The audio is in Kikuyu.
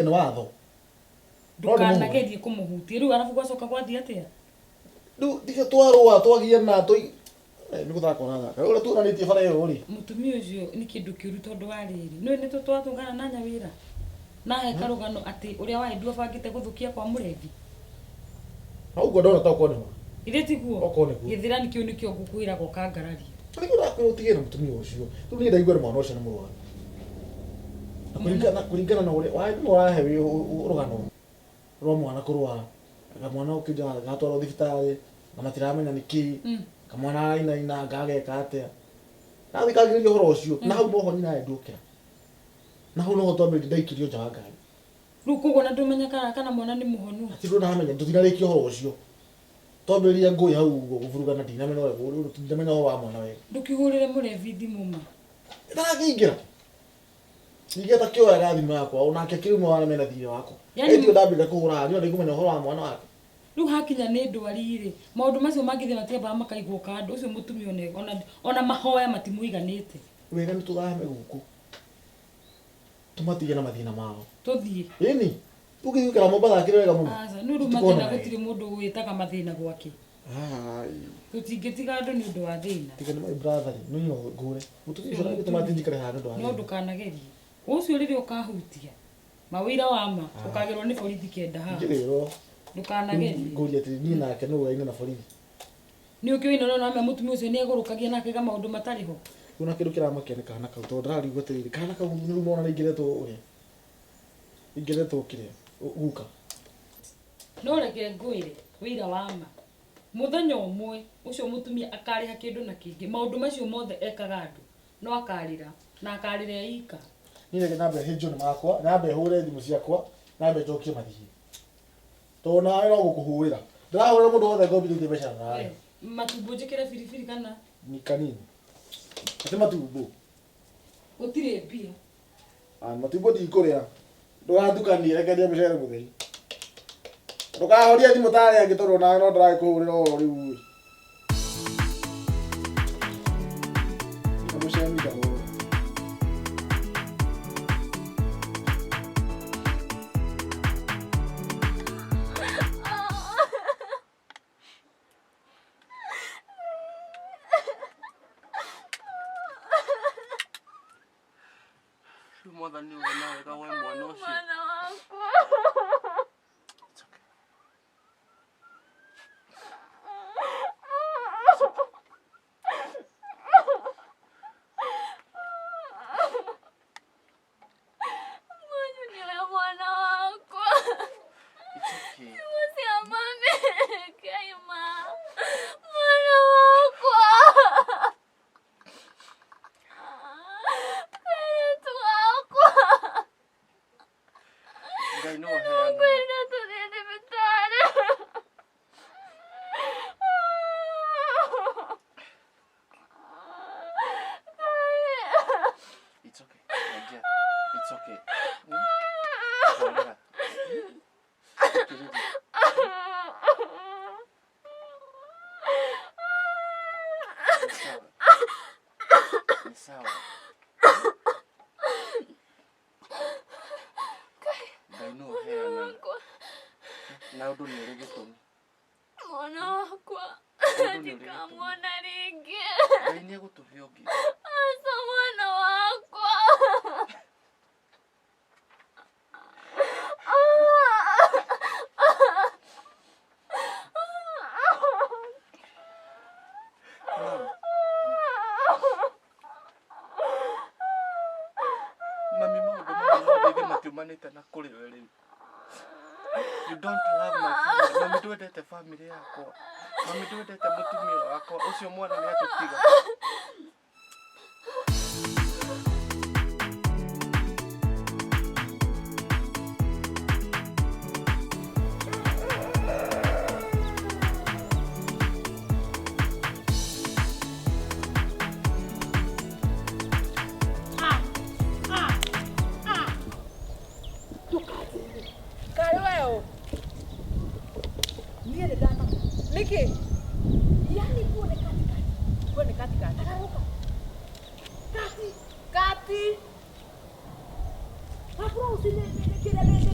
Nĩ watho. No ndĩmũhũre. Ndũkanagerie kũmũhutia. Rĩu arabu gwacoka gwathiĩ atĩa? Rĩu tiga twarũa twagiana tũi nĩ gũthaka ũrathaka. Rĩu ũrĩa tuonanĩtie bara ĩyo rĩ. Mũtumia ũcio nĩ kĩndũ kĩũru tondũ wa rĩrĩ, nĩũĩ nĩ twatũngana na Nyawĩra? Na ahe karũgano atĩ ũrĩa wa Edu abangĩte gũthũkia kwa Mũrengi. Na ũguo ndona ta okorwo nĩ ma. Githĩ tiguo? Okorwo nĩguo. Gĩthĩrani kĩu nĩkĩo ngũkwĩraga ũkangararia. Nĩkĩo ndakwĩra ũtige na mũtumia ũcio. Rĩu niĩ ndaigua nĩ mwana ũcio nĩ mũrwaru. Na kũringana kũringana na ũrĩa wa nĩ ũrahe rũgano rwa mwana kũrwara. Kamwana ũkĩnja gatwarwo thibitarĩ na matiramenya nĩ kĩĩ. Kamwana arainaina anga ageka atĩa. Ndathikagĩrĩria ũhoro ũcio na hau noho nyina endũkĩra. Na hau noho twambĩrĩria ndaikirio nja wa ngari. Rĩu koguo na ndũmenya kana mwana nĩ mũhonu. Hatirĩ ũndũ ndamenya tũtinarĩkia ũhoro ũcio. Twambĩrĩria ngũĩ hau ũguo kũburugana ndinamenya ũrĩa ndinamenya ũhoro wa mwana wega. Ndũkĩhũrĩre mũrebi thimũ ma. Ndarakĩingĩra. Ningĩ atakĩoyaga thimũ yakwa onake akĩruma arĩa mena thirĩ wakwa. Yani Ĩndĩ ndambĩrĩria kũhũra niĩ ndikũmenya ũhoro wa mwana wake. Rĩu hakinya nĩ ndwari rĩ, maũndũ macio mangĩ matiambaga makaigwo kando, ũcio mũtumia ona mahoya matimũiganĩte. Wega nĩ tũthame gũkũ. Tũmatige na mathĩna mao. Tũthiĩ. Ĩni, tũngĩthiĩ gũikara Mombatha akĩrĩ wega mũno. Aca, nĩ ũndũ mathĩna gũtirĩ mũndũ wĩtaga mathĩna gwake. Tũtingĩtiga andũ nĩ ũndũ wa thĩna. Tiga nĩ my brother rĩ, niĩ no ngũre. Mũtumia ũcio aragĩtũma atĩ njikare haha nĩ ũndũ wa No thĩna. ndũkanagerie. Ũcio rĩrĩa ũkahutia, mawĩra wa ma, ũkagĩrwo nĩ borithi kenda haha. Ingĩrĩrwo. Ndũkanagerie. Ngũria atĩrĩ, niĩ nake nũ ũraina na borithi? Nĩ ũkĩũĩ na ũrona mũtumia ũcio nĩ egũrũkagia na akaiga maũndũ matarĩ ho. Rĩu na kĩndũ kĩramakia nĩ kana kau tondũ ndĩrarigwo atĩrĩrĩ, kana kau rĩu nĩwona nĩ ũrĩa? Ingĩretwo kĩrĩa? Guka. No reke ngwĩre wĩira wa ma. Mũthenya ũmwe ũcio mũtumia akarĩha kĩndũ na kĩngĩ. Maũndũ macio mothe ekaga andũ no akarĩra na akarĩra e ika. Niĩ reke nyambe hĩnjwo nĩ makwa, nyambe hũre thimũ ciakwa, nyambe njokie mathiĩ. Tondũ nawe no gũkũhũrĩra. Ndĩrahũrĩra mũndũ wothe ngombithĩtie mbeca na ndararĩha. Matumbo njĩkĩre biribiri kana? Ni kanini. Ati matumbo. Gũtirĩ mbia. Ah, matumbo ndikũrĩa. Ndũgatukanie reke ndĩe mũcere mũtheri. Ndũkahorie thimũ ta arĩa angĩ tondũ nawe no ndĩragĩkũhũrĩra ũhoro rĩu ĩ. Mũcere ndahũra. Rĩu mwathani ũyũ na wega we mwana ũcio. Mwana wakwa. It's okay. Mwanyu niwe mwana wakwa. It's okay. Cia mami kaima. Mwana wakwa. Kairĩtu gakwa. Ngai no aheanaga. Kwenda tũthiĩ thibitarĩ. It's okay. My dear. It's okay. Horera. Thikĩrĩria. Ni sawa. Ni sawa. Ngai no aheanaga. Na ũndũ nĩ ũrĩ gĩtũmi. Mwana wakwa Ũndũ nĩ ũrĩ gĩtũmi. ndikamuona rĩngĩ. Ngai nĩ egũtũhe ũngĩ. Aca mwana wakwa. Mom. Mami maũndũ maya mothe matiumanĩte na kũrĩ we rĩu. You don't love my family. Mami ndwendete family yakwa. Mami ndwendete mũtumia wakwa. Ũcio mwana nĩ atũtiga. Karĩ we ũ? Niĩ nĩ ndamaka. Nĩkĩ? Yani kuo nĩ katikati. Kuo nĩ katikati. Tagarũka. Kati. Kati. Kabla usi nĩ kĩrĩa nĩ